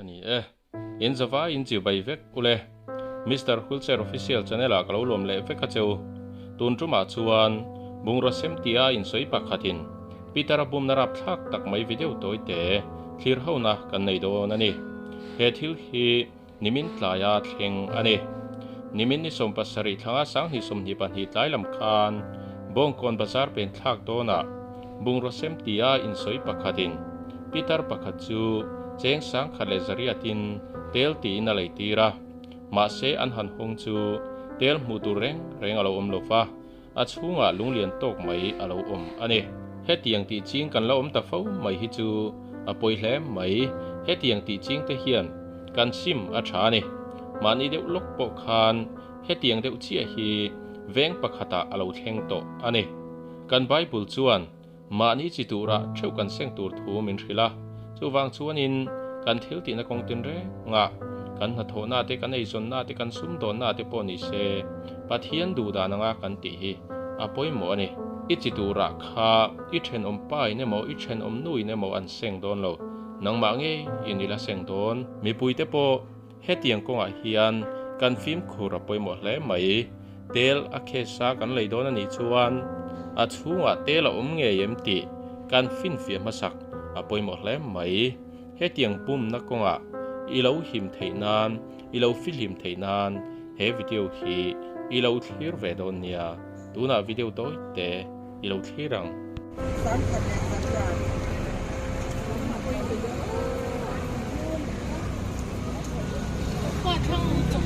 A ni e. In zavai in chibai vek ule. Mister Wheelchair Official channel ah ka lo lawm leh vek a cheu. Tun tumah chuan bungraw sem tia insawi pakhatin Peter a bumna rapthlak tak mai video tawi te thlir hona kan nei dawn a ni. He thil hi nimin tlaia thleng a ni. Nimin ni 70 thlanga 2022 tlai lam khan Bawngkawn bazar pen thlak dawnah bungraw sem tia insawi pakhatin Pitar pakhat chu cheng 1800-in tel tiin a leitir a, mahse an han hawng chu tel hmuh tur reng reng a lo awm lo va, a chhungah lunglian tawk mai a lo awm a ni. Hetiang tih ching kan la awm ta fo mai hi chu a pawi hle mai. Hetiang tih ching te hian kan sim a tha a ni. Mahni deuh lawk pawh khan hetiang deuh chiah hi veng pakhatah a lo thleng tawh a ni. Kan Bible chuan Mahni chi turah theuh kan seng tur thu min hrilh a, chuvang chuanin kan thil tihna kawng tin rengah kan hnathawhna te, kan eizawnna te, kan sumdawnna te pawh ni se Pathian duhdan anga kan tih hi a pawimawh a ni. I chi turah kha i thenawm pa in emaw i thenawm nu in emaw an seng dawn lo, nangmah ngei in i la seng dawn. Mipuite pawh Hetiang kawngah hian kan fimkhur a pawimawh hle mai. Tel a case a kan lei dawn a nih chuan a chhungah tel a awm ngei em tih kan finfiah hmasak a pawimawh hle mai. Hetiang pumna kawngah i lo him theih nan, i lo fihlim theih nan he video hi i lo thlir ve dawn nia. Tunah video tawi te i lo thlir ang.